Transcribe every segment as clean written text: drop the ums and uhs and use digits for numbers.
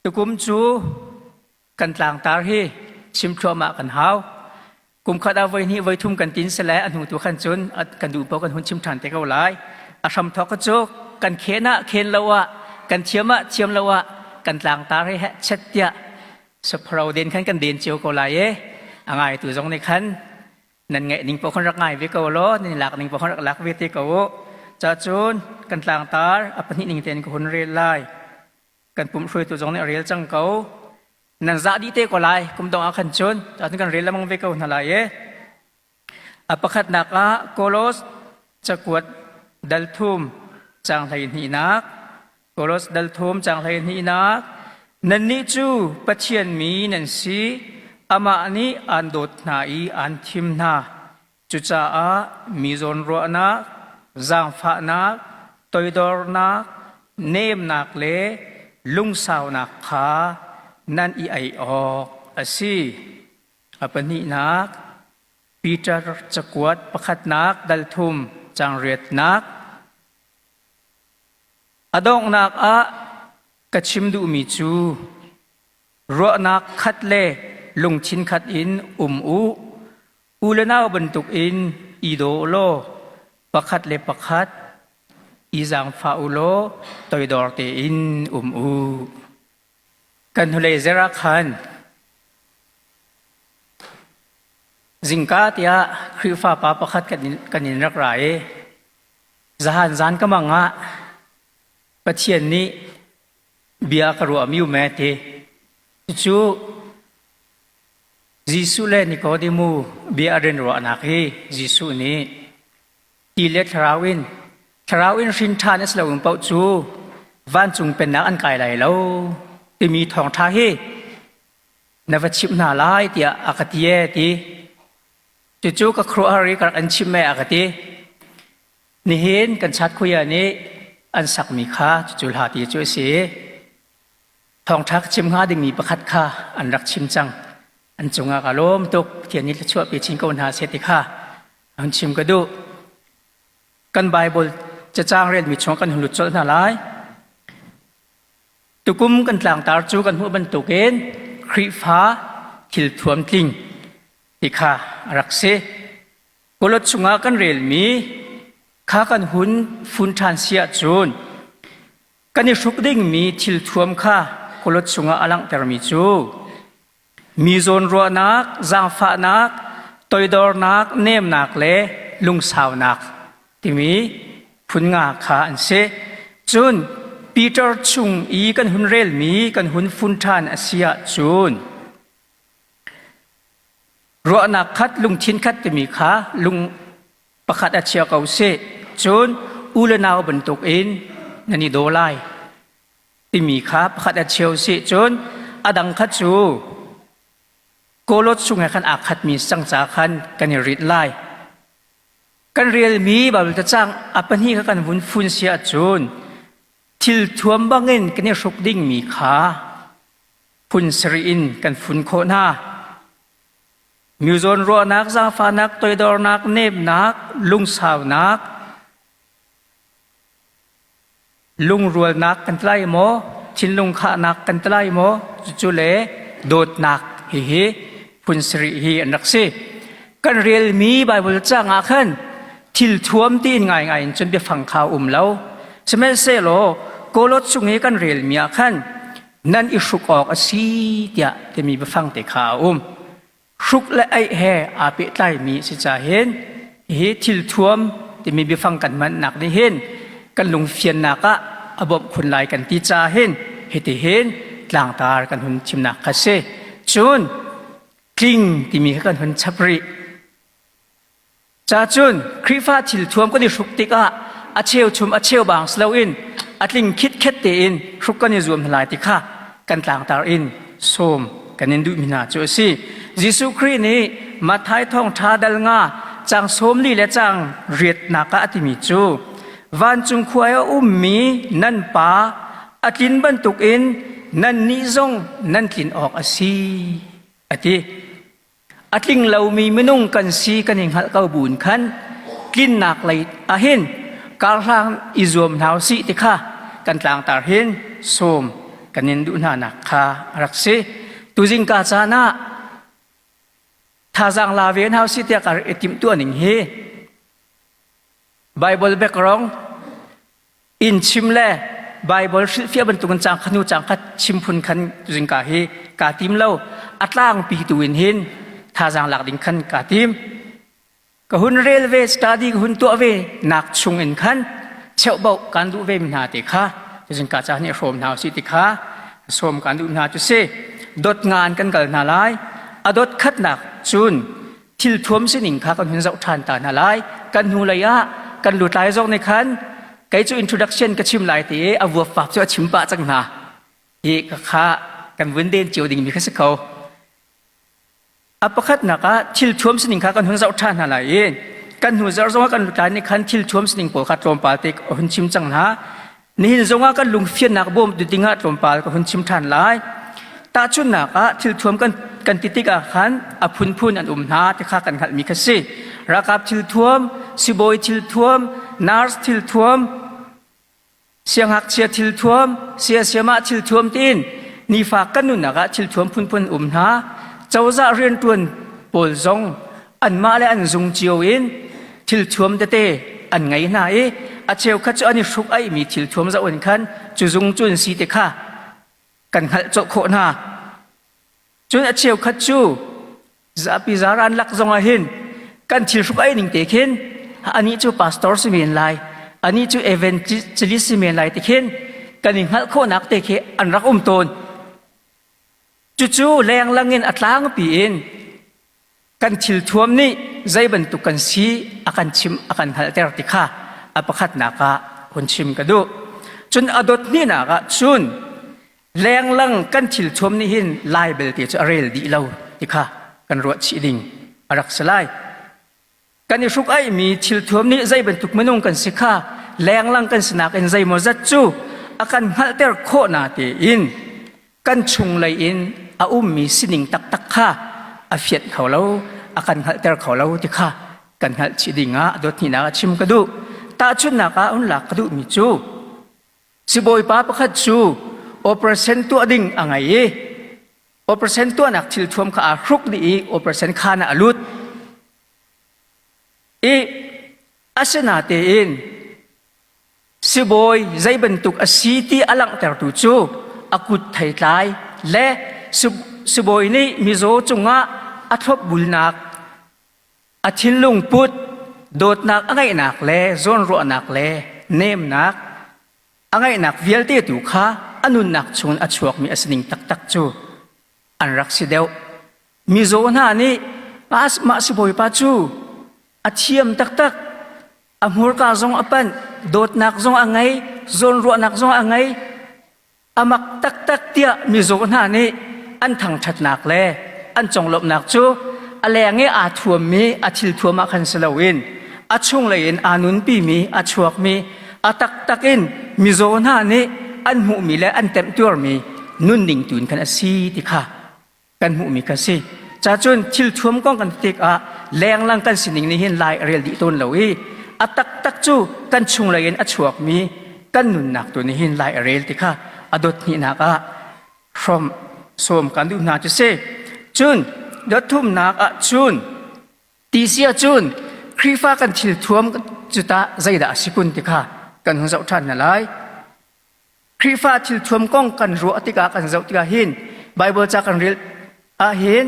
Tukum cu kan tlangtar hi chim thluahmah kan hau. Kum khat ah voi hnih voi thum kan tin sele a hnu tu khan cun kan duh paoh kan hun chim ṭhan te ko lai. A hram thawk cu kan khen ah khen lo ah kan thiam ah thiam lo ah kan tlangtar hi heh chet tiah saphro den khan kan den cio ko lai e. A ngai tu zong nih khan nan ngaih ning paoh khan rak ngai ve ko law nan i lak ning paoh khan rak lak ve te ko u. Ca cun kan tlangtar a pahnih ning tein ka hun rel lai. Kan pumh hruaitu zong nih a rel cang ko. Nan zah dih te ko lai kum dong ah khan cun cun kan rel lengmang ve ko hna lai e. A pakhatnak ah Kolos cakuat dal thum caang 12nak Kolos dal thum caang 12nak Nannih cu Pathian mi nan si amah nih aan dawt hna i aan thim hna Cucaah mi zawnruahnak, zaangfahnak, toidornak, nemnak le lungsaunak kha nan i ei awk a si. A pahnihnak, Peter cakuat pakhatnak dal thum caang riatnak. A donghnak ah ka chim duhmi cu ruahnak khat le lungthin khat in um u. U le nau bantukin i daw law pakhat le pakhat i zaangfah u law toidor tein um u. Kan hnulei zer ah khan zingka tiah Khrihfa pa pakhat kan in rak ra i zahan zan ka mang ah Pathian nih bia ka ruahmi um ee ti. Cucu Jesuh le Nikodemu bia a rin ruahnak hi Jesuh nih ti le thlarau in thlarau in hrin ṭhan a si lo paoh cu vancung pennak an kai lai lo timi thawngṭha hi na va chimh hna lai tiah a ka ti ee ti. Cucu ka khuaruahhar i ka rak in chimh ee a ka ti. Nihin kan chatkuya nih an sakmi kha cucu hla ti cu a si. Thawngṭha ka chim hnga dingmi pakhat kha an rak chim cang. An cungah ka lawm tuk. Pathian nih thluachuah pe chin ko hna seh ti kha hun chim ka duh. Kan Baibal cacang relmi chung kan hun lut colh hna lai. Tukum kan tlangtar cu kan hmuh bantukin Khrihfa thil thuam tling ti kha a rak si. Kolot chungah kan relmi kha kan hun fun ṭhan si ahcun Kan i hruk dingmi thilthuam kha kolot chungah a langhtermi cu mi zawnruahnak, zaangfahnak, toidornak, nemnak le lungsaunak timi phun nga kha an si. Cun Peter chung i kan hun relmi kan hun fun ṭhan a si ahcun ruahnak khat lungthin khat timi kha lung pakhat a chia ko seh cun u le nau bantuk in nan i daw lai timi kha pakhat a cheu seh cun a dang kha cu kawlawt chung he khan aa khatmi sang ca khan kan i rit lai kan relmi Baibal cacang a pahnih kha kan vun fun si ahcun thil thuam bangin kan i hruk dingmi kha phun sarih in kan fun khawh hna. Mi zawnruahnak, zaangfahnak, toidornak, nemnak, lungsaunak, lungrualnak kan ti lai maw? Thinlung khahnak kan ti lai maw? Cucu le dawtnak hihi phun sarih hi an rak si. Kan relmi Baibal caang ah khan thil thuam tiin ngaingai in cun biafang kha um lo. Sihmanhsehlaw Kolot chung i kan relmi ah khan nan i hruk awk a si tiah timi biafang te kha a um. Hruk le aih he aa pehtlaimi si ca hin hi thil thuam timi biafang kan hmannak nih hin kan lungfiannak ah a bawmh khun lai kan ti ca hin hiti hin tlangtar kan hun chimnak kha si. Cun tling timi kha kan hun chap rih. Cacun Khrihfa thilthuam kan i hruk tikah a cheuchum a cheubang si loin a tling khitkhet tein hruk kan i zuam hna lai ti kha kan tlangtar in sawm kan in duhmi hna cu a si. Jesuh Khrih nih Matthai thawngṭha dal nga caang 40 le caang riatnak ah a timi cu vancung khua i a ummi nan Pa a tlin bantukin nannih zong nan tlin awk a si a ti. A tling lomi minung kan si kan i hngalh ko buin khan tlinnak lei ahhin karhlang i zuam hna usih ti kha kan tlangtar hin sawm. kan in duh hna nak kha a rak si. Tuzing ka caan ah thazaang la ve hna usih tiah ka rak i timhtuah ning hi Bible background in chim le Bible hrilhfiah bantukin cang khanu cang khat chim phun khan zingka hi kaa tim lo. A tlangpi tu in hin thazaang lak ding khan kaa tim. Ka hun rel ve, study ka hun tuah ve nak chung in khan cheuhbauh kan duh ve mi hna te kha zingka ca nih hrawm hna usih ti kha sawm kan duh hna cu si. Dot ngan kan kal hna lai. A dot khatnak cun thil thuam sining kha kan hun zoh ṭhan ta hna lai. Kan hnu lei ah kan lutlai zong nih khan kei cu introduction ka chim lai ti i a vuapvap cu a chim pah cang hna. Hi ka kha kan vun den cio dingmi kha si ko. A pakhatnak ah thil thuam sining kha kan hun zoh ṭhan hna lai i kan hnu zarh zongah kan lutlai nih khan thil thuam sining pawl kha tlawmpal te ka hun chim cang hna. Nihin zongah kan lungfiannak bawmtu dingah tlawmpal ka hun chim ṭhan lai. Tahchunhnak ah thilthuam kan, kan ti tikah khan a phunphun an um hna ti kha kan hngalhmi kha si. Ralkap thilthuam, sibawi thilthuam, nurse thilthuam, siangngakchia thilthuam, siasiamah thilthuam tiin nifa kan nunnak ah thilthuam phunphun um hna. Cozah rianṭuan pawl zong anmah le an zung cio in thilthuam tete an ngei hna i a cheukhat cu an i hruk aihmi thilthuam zoh in khan cu zung cu an si ti kha kan hngalh colh khawh hna. Cun a cheukhat cu zapi zaran lak zong ah hin kan thil hruk ai ning te khin anih cu pastor si men lai anih cu evangelist si men lai ti khin kan i hngalh khawhnak te khi an rak um tawn. Cucu lenglang in a tlangpi in kan thilthuam nih zei bantuk kan si a kan chim a kan hngalhter ti kha a pakhatnak ah hun chim ka duh. Cun a dot hnihnak ah cun lenglang kan thilthuam nih hin lai belte cu a rel dih lo ti kha kan ruah chih ding a rak si lai. Kan i hruk aihmi thilthuam nih zei bantuk minung kan si kha lenglang kan sinak in zeimawzat cu a kan hngalhter khawh na tein kan chunglei in a ummi sining taktak kha a fianh kho lo, a kan hngalhter kho lo ti kha kan hngalh chih ding ah dawthnihnak ah chim ka duh. Tahchunhnak ah hun lak ka duhmi cu sibawipa pakhat cu operation tuah ding a ngei i operation tuahnak thilthuam kha aa hruk dih i operation khaan ah a lut. I asinatein sibawi zei bantuk a si ti a langhtertu cu a kut theitlai le sibawi nih mizaw cungah a thlopbulnak, a thinlung put, dawtnak a ngeihnak le zawnruahnak le nemnak a ngeihnak vialte tu kha a nunnak chungin a chuakmi a sining taktak cu an rak si deuh. Mizaw hna nih mah sibawipa cu a thiam taktak, a hmurka zong a panh, dawtnak zong a ngei, zawnruahnak zong a ngei, a mak taktak tiah mizaw hna nih an thangṭhatnak le an conglawmhnak cu a leng i aa thuammi a thilthuam ah khan si loin a chunglei in aa nunpimi a chuakmi a taktak in mizaw hna nih an hmuhmi le an temhtuarmi nunning tu in khan a si ti kha kan hmuhmi kan si. Cacun thil thuam kong kan tik ah lenglang kan sining nih hin lai a rel dih tawn lo i a taktak cu kan chunglei in a chuakmi kan nunnak tu nih hin lai a rel ti kha a dot hnihnak ah hrom sawm kan duh hna cu si. Cun dot thumnak ah cun ti si ahcun Khrihfa kan thil thuam cu tah zeidah a si kun ti kha kan hun zoh ṭhan hna lai. Khrihfa thilthuam kong kan ruah tikah kan zoh tikah hin Bible ca kan rel ahhin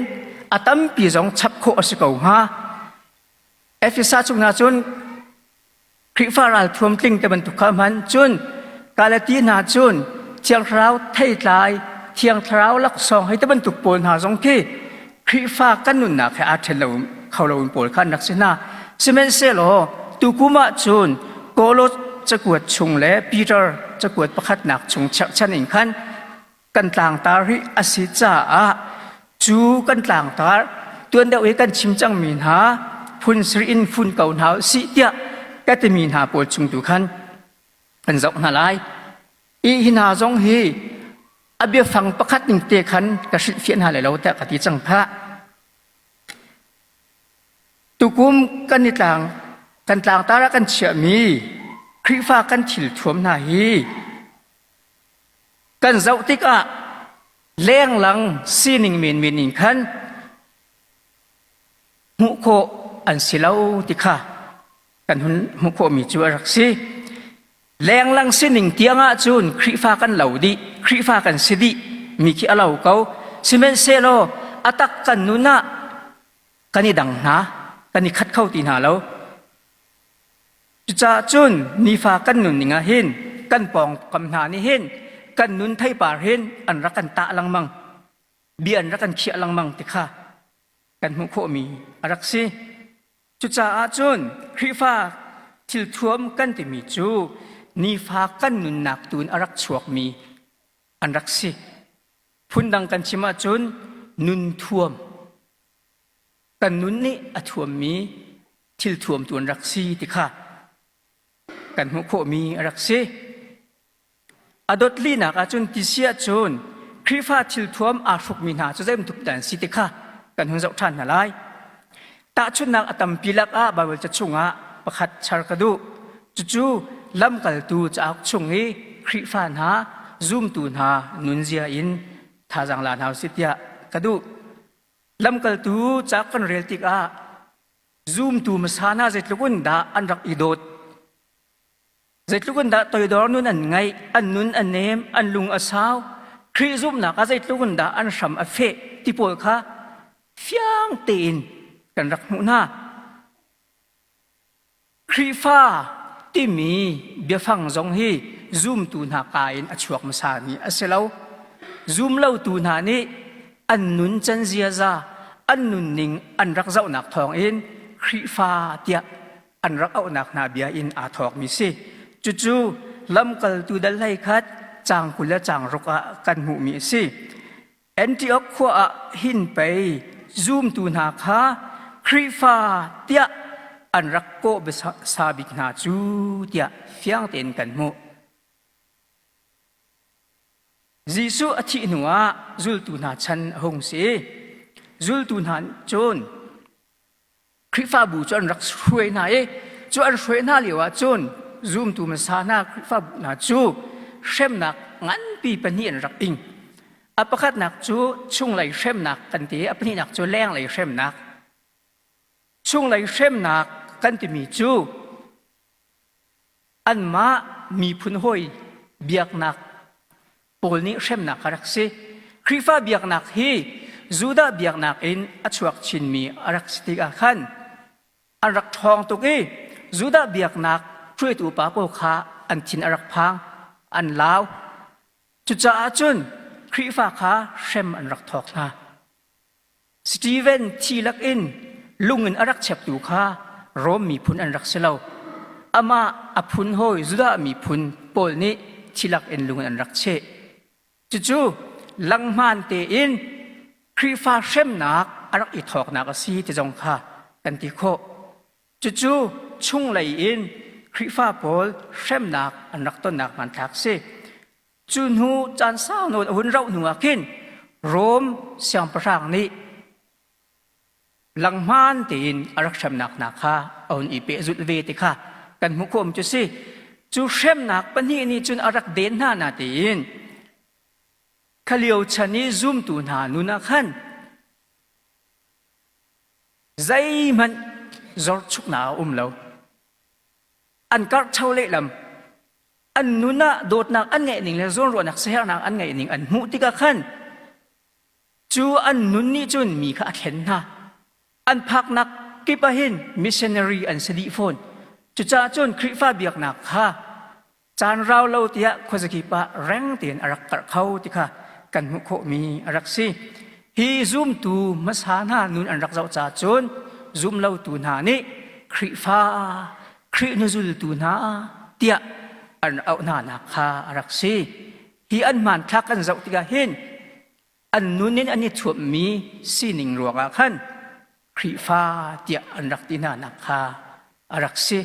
a tampi zong chap khawh a si ko hnga. Efesa chung hna cun Khrihfa ralthuam tling te bantuk kha hman cun Galati hna cun Thiang Thlarau theitlai Thiang Thlarau laksawng hei te bantuk pawl hna zong khi Khrihfa kan nunnak he aa ṭhen lo kho lo in pawl kha an rak si hna. Sihmanhsehlaw tukum ah cun Kolos cakuat chung le Peter cakuat pakhatnak chung cherhchan in khan kan tlangtar hi a si caah cu kan tlangtar tuan deuh i kan chim cangmi hna phun sri in fun ko hna sih tiah ka timi hna pawl chung tu khan kan zoh hna lai. I hi hna zong hi a biafang pakhat ning te khan ka hrilhfiah hna lai lo tiah ka ti cang phah. Tukum kan i tlang kan tlangtar ah kan chiahmi Khrihfa kan thil thuam hna hi kan. Kan zoh tikah lenglang sining menmen in khan hmuh khawh an si lo ti kha kan hun hmuh khawhmi cu a rak si. Lenglang sining tiang ahcun Khrihfa kan lo dih, Khrihfa kan si dih mi khi a lo ko. Sihmanhsehlaw a tak kan nun ah kan i dang hna, kan i khat kho ti hna lo. Cucaah cun nifa kan nunning ah hin kan pawngkam hna nih hin kan nun theipar hin an rak kan tah lengmang, bia an rak kan khiah lengmang ti kha kan hmuh khawhmi a rak si. Cucaah cun Khrihfa thilthuam kan timi cu nifa kan nunnak tu in a rak chuakmi an rak si. Phundang kan chim ahcun nun thuam kan nun nih a thuammi thil thuamtu an rak si ti kha kan hmuh khawhmi a rak si. A dot linak ahcun ti si ahcun Khrihfa thil thuam aa hrukmi hna cu zeibantuk dah an si ti kha kan hun zoh ṭhan hna lai. Tahchunhnak a tampi lakah Baibal ca chungah pakhat char ka duh. Cucu lamkaltu cauk chung i Khrihfa hna zumtu hna nunzia in thazaang la hna usih tiah ka duh. Lamkaltu ca kan rel tikah zumtu hmasa hna zeitluk in dah an rak i dawt, zeitluk in dah toidor nun an ngeih, an nun a nem, an lung a sau, Khrih zumhnak ah zeitluk in dah an hram a feh ti pawl kha fiang tein kan rak hmuh hna. Khrihfa timi biafang zong hi zumtu hna ka in a chuak hmasami a si lo. Zumlotu hna nih an nun can ziaza, an nunning an rak zohnak thawngin Khrihfa tiah an rak auhnak hna bia in aa thawkmi si. Cucu lamkaltu dal 11 caang 20 le caang ruk ah kan hmuhmi a si. Antioch khua ah hin pei zumtu hna kha Khrihfa tiah an rak kawh hmasa bik hna cu tiah fiang tein kan hmuh. Jesuh a thih hnuah zultu hna chan a hung si. Zultu hna cun Khrihfabu cu an rak hruai hna i cu an hruai hna lio ah cun zumtu hmasa hna Khrihfabu hna cu hremnak nganpi pahnih an rak ing. A pakhatnak cu chunglei hremnak kan ti i a pahnihnak cu lenglei hremnak. Chunglei hremnak kan timi cu anmah miphun hawi biaknak pawl nih hremnak a rak si. Khrihfa biaknak hi Judah biaknak in a chuak chinmi a rak si tikah khan an rak ṭhawng tuk i Judah biaknak hruaitu upa pawl kha an thin a rak phang, an lau. Cucaah cun Khrihfa kha hrem an rak thawk hna. Steven thi lakin lung in a rak cheptu kha Rom miphun an rak si lo. Amah a phun hawi Judah miphun pawl nih thi lakin lung in an rak cheh. Cucu langhman tein Khrihfa hremnak a rak i thawknak a si ti zong kha kan ti khawh. Cucu chunglei in Khrihfa pawl hremnak an rak tonnak hmanthlak si. Cu hnu caan sau nawn a hun rauh hnu ah khin Rom siangpahrang nih langhman tein a rak hremnak hna kha a hun i pehzulh ve ti kha kan hmuh khawh cu si. Cu hremnak pahnih nih cun a rak den hna na tiin kha lio chan i zumtu hna nun ah khan zeihmanh zorchuknak a um lo. An karhcho lehlam an nun ah dawtnak an ngeih ning le zawnruahnak siaherhnak an ngeih ning an hmuh tikah khan cu an nun nih cun mi kha a thlen hna. An phaknak kip ah hin missionary an si dih fawn. Cucaah cun Khrihfa biaknak kha caan rau lo tiah khuazakip ah reng tein a rak karh kho ti kha kan hmuh khawhmi a rak si. Hi zumtu hmasa hna nun an rak zoh caah cun zumlotu hna nih Khrihfa Khrih hnuzultu hna tiah an auh hnanak kha a rak si. Hi an hmanthlak kan zoh tikah hin an nun in an i thuammi sining ruangah khan Khrihfa tiah an rak ti hnanak kha a rak si.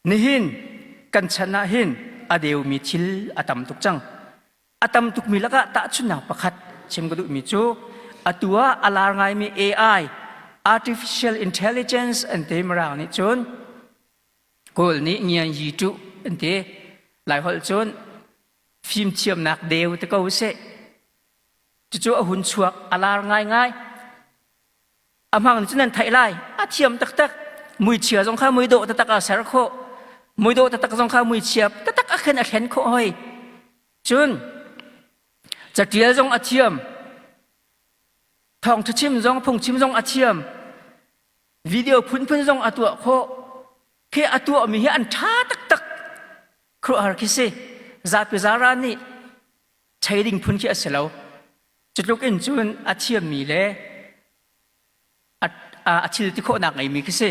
Nihin kan chan ah hin a deumi thil a tam tuk cang. A tam tukmi lakah tahchunhnak pakhat chim ka duhmi cu atu ah a lar ngaimi AI, Artificial Intelligence an ti Mirang nih cun Kawl nih ngian yi tu an ti. Laiholh cun Fimthiamnak deu te ko seh. Cucu a hun chuak a lar ngaingai. A hmang cu nan theih lai. A thiam taktak. Muichia zong kha muidawh taktak a ser khawh. Muidawh taktak zong kha muichia taktak a khen a thlen khawh hoi. Cun catial zong a thiam. Thawngṭha chim zong phungchim zong a thiam. Video phunphun zong a tuah khawh. Khi a tuahmi hi an ṭha taktak. Khuaruahhar khi si. Zapi zaran nih chei ding phun khi a si lo. Cutluk in cun a thiammi le a thil ti khawhnak ngeimi khi si.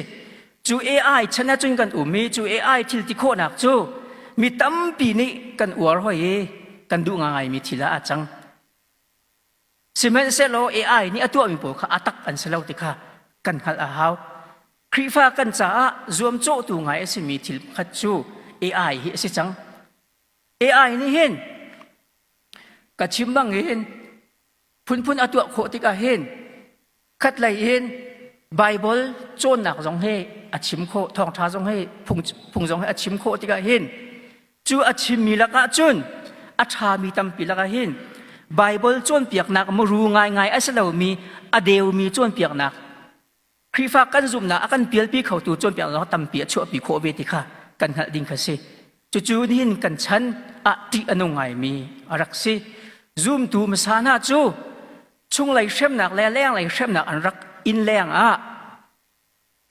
Cu AI chan ahcun kan um i cu AI thil ti khawhnak cu mi tampi nih kan uar hoi i kan duh ngaingaimi thil ah aa cang. Sihmanhsehlaw AI nih a tuahmi pawl kha a tak an si lo ti kha kan hngalh a hau. Khrihfa kan caah zuamcawhtu ngai a simi thil pakhat cu AI hi a si cang. AI nih hin ka chim bangin phunphun a tuah khawh tikah hin khatlei in Bible cawnnak zong hi a chim khawh, thawngṭha zong hi phung, phung zong hi a chim khawh tikah hin cu a chimmi lakah cun a ṭhami tampi lakah hin Bible cawnpiaknak muru ngaingai a si lomi a deumi cawnpiaknak Khrihfa kan zumhnak a kan pialpi khotu cawnpiaknak tampi a chuahpi khawh ve ti kha kan hngalh ding kha si. Cucu nihin kan chan ah ṭih a nung ngaimi a rak si. Zumtu hmasa hna cu chunglei hremnak le lenglei hremnak an rak in leng ah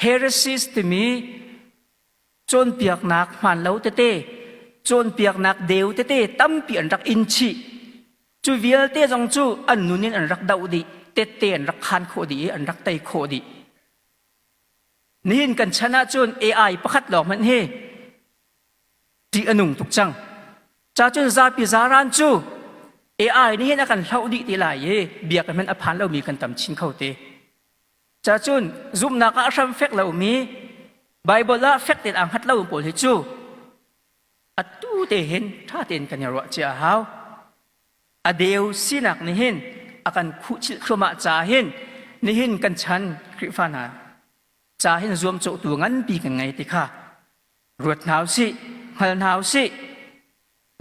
heresies timi cawnpiaknak hmaan lo tete cawnpiaknak deu tete tampi an rak in chih. Cu vialte zong cu an nun in an rak doh dih, tette an rak khan khawh dih i an rak tei khawh dih. Nihin kan chan ahcun AI pakhat lawng hmanh hi ṭih a nung tuk cang. Ca cun zapi zaran cu AI nih hin a kan hloh dih ti lai i biakinn hmanh a phan lomi kan tam chin kho te. Ca cun zumhnak ah a hram fek lomi Bible ah fek tein aa hngat lo pawl hi cu atu te hin ṭha tein kan i ruah cia a hau. A deu sinak nih hin a kan khuhchilh thluahmah caah hin nihin kan chan Khrihfa hna ca hin zuamcawhtu nganpi kan ngei ti kha ruat hna usih, hngal hna usih.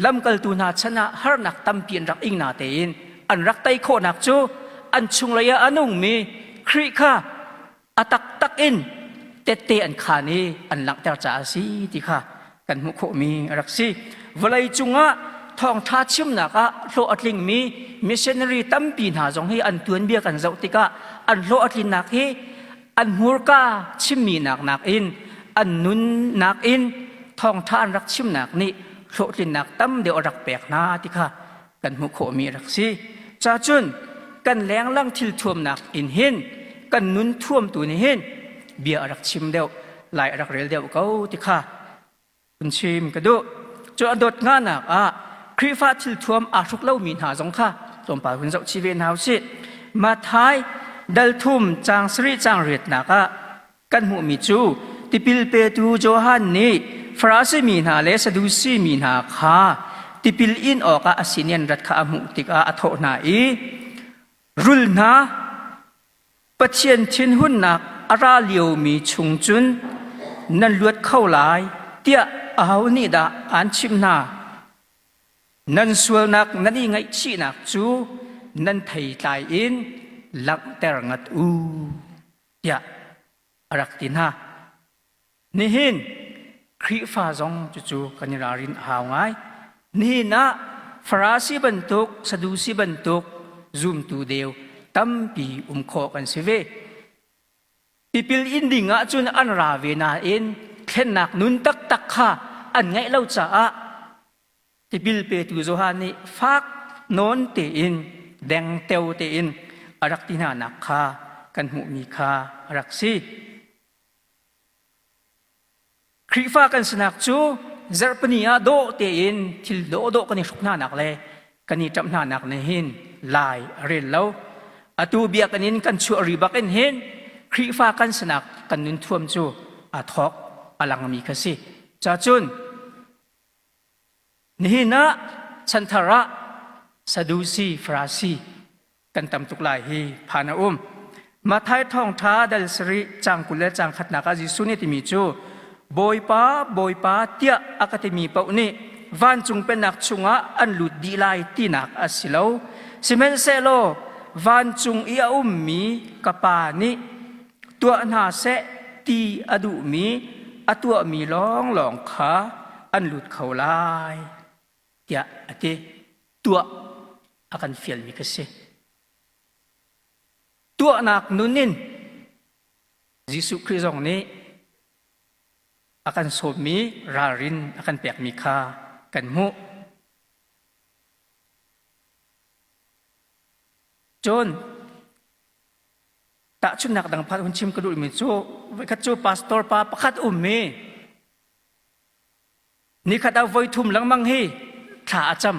Lamkaltu hna chan ah harnak tampi an rak ing na tein an rak tei khawhnak cu an chunglei ah a nungmi Khrih kha a taktak in tette an khaan i an langhter caah a si ti kha kan hmuh khawhmi a rak si. Vawlei cungah thawngṭha chimnak ah hlawh a tlingmi missionary tampi hna zong hi an tuanbia kan zoh tikah an hlawh a tlinnak hi an hmurka chimmi nak nakin an nunnak in thawngṭha an rak chimnak nih hlawhtlinnak tam deuh a rak pek hna ti kha kan hmuh khawhmi a rak si. Cacun kan lenglang thil thuamnak in hin kan nun thuamtu nih hin bia a rak chim deuh, lai a rak rel deuh ko ti kha kun chim ka duh. Cu a dawt nganak ah Khrihfa thil thuam aa hruk lomi hna zong kha tlawmpal hun zoh chih ve hna usih. Matthai dal thum caang sarih caang riatnak ah kan hmuhmi cu tipil petu Johan nih Farasi mi hna le Sadusi mi hna kha tipil in awkah a sin i an rat kha a hmuh tikah a thawh hna i rul hna Pathian thinhunnak a ra liomi chung cun nan luat kho lai tiah aho nih dah aan chimh hna? Nan sualnak nan i ngaihchihnak cu nan theitlai in langhter ngat u tiah a rak ti hna. Nihin Khrihfa zong cucu kan i ralrin a hau ngai. Nihin ah Farasi bantuk, Sadusi bantuk zumtu deu tampi um khawh kan si ve. Tipil in ding ahcun an ra ve nain thlennak nun taktak kha an ngeih lo caah Tipil petu Johan nih fak nawn tein dengteo tein a rak ti hnanak kha kan hmuhmi kha a rak si. Khrihfa kan sinak cu zarhpini ah dawh tein thil dawhdawh kan i hruk hnanak le kan i ṭamh hnanak nih hin lai a rel lo. Atu biakinn in kan chuah ri bak in hin Khrihfa kan sinak kan nun thuam cu a thawk a langmi kha si. Cacun Nihin ah chanthar ah Sadusi, Farasi kan tam tuk lai hi phan a um. Matthai thawngṭha dal sarih caang 20 le caang khatnak ah Jesuh nih timi cu Bawipa, Bawipa tiah a ka timi paoh nih vancung pennak chungah an lut dih lai tinak a si lo. Sihmanhsehlaw vancung i a ummi ka Pa nih tuah hna seh ti a duhmi a tuahmi lawnglawng kha an lut kho lai tiah a ti. Tuah a kan fialmi ka si. Tuahnak nun in Jesuh Khrih zong nih a kan sawmmi ralrin a kan pekmi kha kan hmuh. Cun tahchunhnak dang pakhat hun chim ka duhmi cu voikhat cu pastor pa pakhat ummi nikhat ah voi thum lengmang hi thla a cam.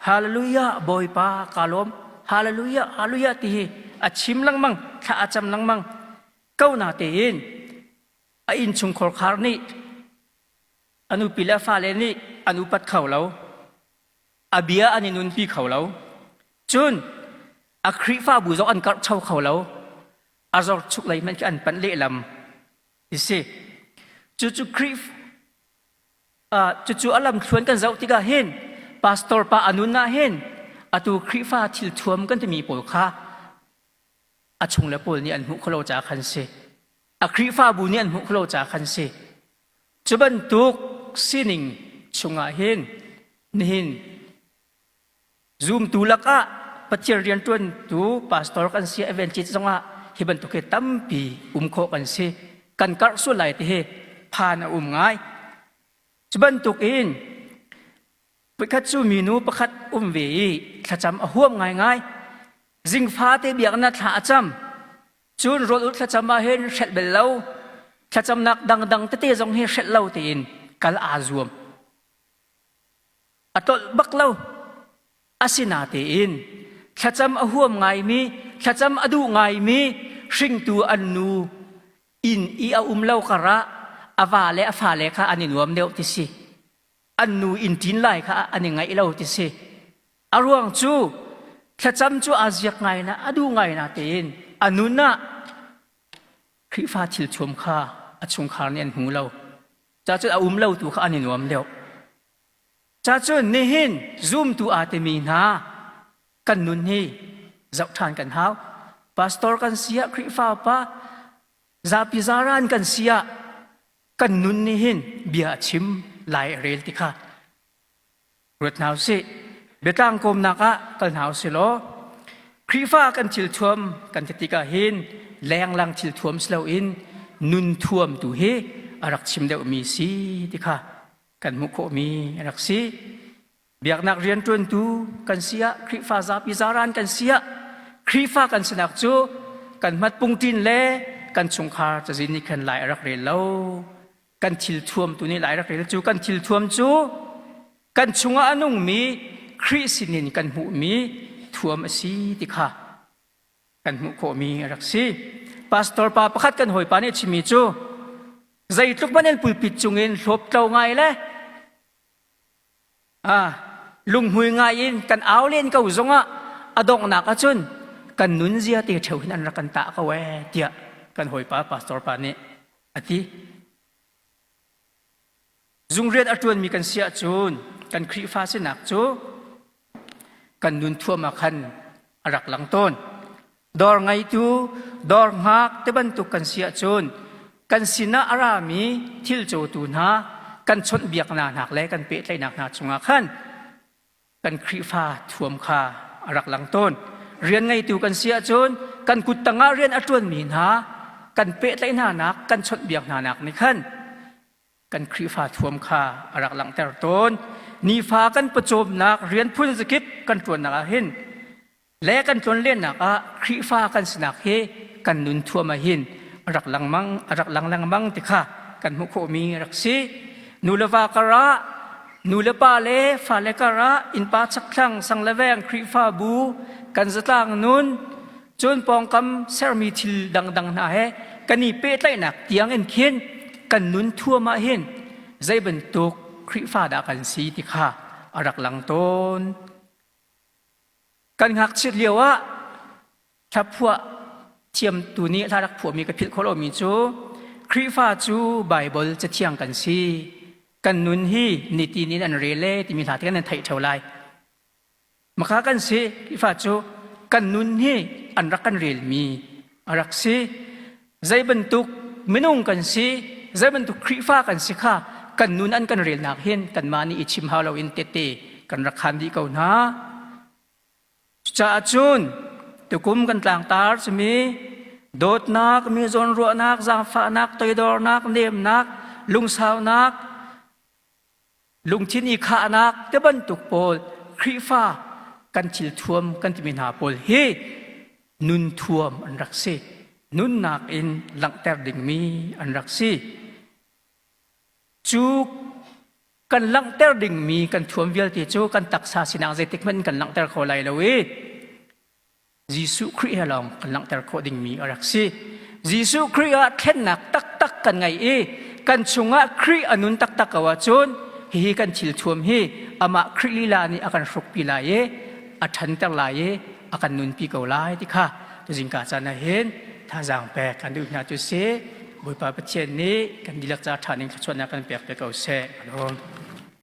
Hallelujah Bawipa ka lawm Hallelujah Hallelujah ti hi a chim lengmang thla a cam lengmang ko na tein a innchungkhar khar nih a nupi le a fale nih an upat kho lo a bia an i nunpi kho lo cun a Khrihfabu zong an karhcho kho lo a zorchuk lei hmanh khi an panh lehlam ti si cucu Khrih Cucu a lamthluan kan zoh tikah hin pastor pa a nun ah hin atu Khrihfa thil thuam kan timi pawl kha a chungle pawl nih an hmuh kholo ca khan si. A Khrihfabu nih an hmuh kholo ca khan si. Cu bantuk sining chungah hin nihin Zumtu lakah Pathian rianṭuantu pastor kan si evangelist zongah hi bantuk hi tampi um khawh kan si. Kan karh sual lai ti hi phan a um ngai. Cu bantuk in voikhat cu minu pakhat um ve i thlacam a huam ngaingai. Zingfa te biaknak thla a cam. Cun rawl ul thlacam ah hin hrelh bel lo. Thlacamnak dangdang tete zong hi hrelh lo tein kal aa zuam. A tlolh bak lo. Asinatein thlacam a huam ngaimi, thlacam a duh ngaimi hringtu an nu inn i a um lo karah a va le a fale kha an i nuam deuh ti si. An nu inn ṭin lai kha an i ngaih lo ti si. A ruang cu thlacam cu aa ziak ngai na a duh ngai na tein a nun ah Khrihfa thil thuam kha a chungkhar nih an hmu lo. Cacun a um lo tu kha an i nuam deuh. Cacun nihin zumtu aa timi hna kan nun hi zoh ṭhan kan hau. Pastor kan si ah, Khrihfa upa, zapi zaran kan si ah kan nun nih hin bia a chim lai a rel ti kha ruat hna usih. Biatlang kawmnak ah kal hna usih law Khrihfa kan thil thuam kan ti tikah hin lenglang thil thuam si loin nun thuam tu hi a rak chim deuhmi si ti kha kan hmuh khawhmi a rak si. Biaknak rianṭuantu kan si ah, Khrihfa zapi zaran kan si ah, Khrihfa kan sinak cu kan hmatpungṭin le kan chungkhar cazin nih khan lai a rak rel lo. Kan thil thuam tu nih lai a rak rel cu kan thil thuam cu kan chungah a nungmi Khrih sinin kan hmuhmi thuam a si ti kha kan hmuh khawhmi a rak si. Pastor pa pakhat kan hawipa nih a chimmi cu zeitluk hmanh in pulpit cungin hlawptlo ngai le ah lunghmui ngai in kan au len ko zongah a donghnak ahcun kan nunzia te ṭheo hin an rak kan tah ko ee tiah kan hawipa pastor pa nih a ti. Zungrian a ṭuanmi kan si ahcun kan Khrihfa sinak cu kan nun thuam ah khan a rak lang tawn. Dawr ngeitu, dawr hngak te bantuk kan si ahcun kan sinah a rami thil cawtu hna kan chawnhbiaknak hna le kan pehtlaihnak hna chungah khan kan Khrihfa thuam kha a rak lang tawn. Rian ngeitu kan si ahcun kan kut tangah rian a ṭuanmi hna kan pehtlaih hna nak, kan chawnhbiak hna nak nih khan kan Khrihfa thuam kha a rak langhter tawn. Nifa kan pawcawmnak rian phun zakip kan ṭuannak ah hin le kan tlonlennak ah Khrihfa kan sinak hi kan nun thuam ah hin a rak langmang a rak lang lengmang ti kha kan hmuh khawhmi a rak si. Nu le va karah nu le pa le fale karah innpa chakthlang sang le veng Khrihfabu kan zatlang nun cun pawngkam sermi thil dangdang hna he kan i pehtlaihnak tiang in khin kan nun thuam ah hin zei bantuk Khrihfa dah kan si ti kha a rak lang tawn. Kan ngakchiat lio ah hlaphuah thiamtu nih hla rak phuahmi ka philh khawh lomi cu Khrihfa cu Baibal cathiang kan si. Kan nun hi nitin in an rel e timi hla te kan nan theih ṭheo lai. Maka kan si Khrihfa cu kan nun hi an rak kan relmi a rak si. Zei bantuk minung kan si, zei bantuk Khrihfa kan si kha kan nun an kan relnak hin kanmah nih i chim hau loin tette kan rak khan dih ko hna. Cucaah cun tukum kan tlangtar cumi dawtnak, mi zawnruahnak, zaangfahnak, toidornak, nemnak, lungsaunak, lungthin i khahnak te bantuk pawl Khrihfa kan thil thuam kan timi hna pawl hi nun thuam an rak si. Nunnak in langhter dingmi an rak si. Cu kan langhter dingmi kan thuam vialte cu kan taksa sinak zeitik hmanh kan langhter kho lai lo i Jesuh Khrih he lawng kan langhter khawh dingmi a rak si. Jesuh Khrih ah thlennak taktak kan ngei i kan chungah Khrih a nun taktak ko ahcun hihi kan thil thuam hi amah Khrih lila nih a kan hrukpi lai i a ṭhanter lai i a kan nunpi ko lai ti kha tuzingka caan ah hin thazaang pek kan duh hna cu si. Bawipa Pathian nih kan dihlak ca ṭha ning thluachuahnak kan pek ve ko seh. Amen.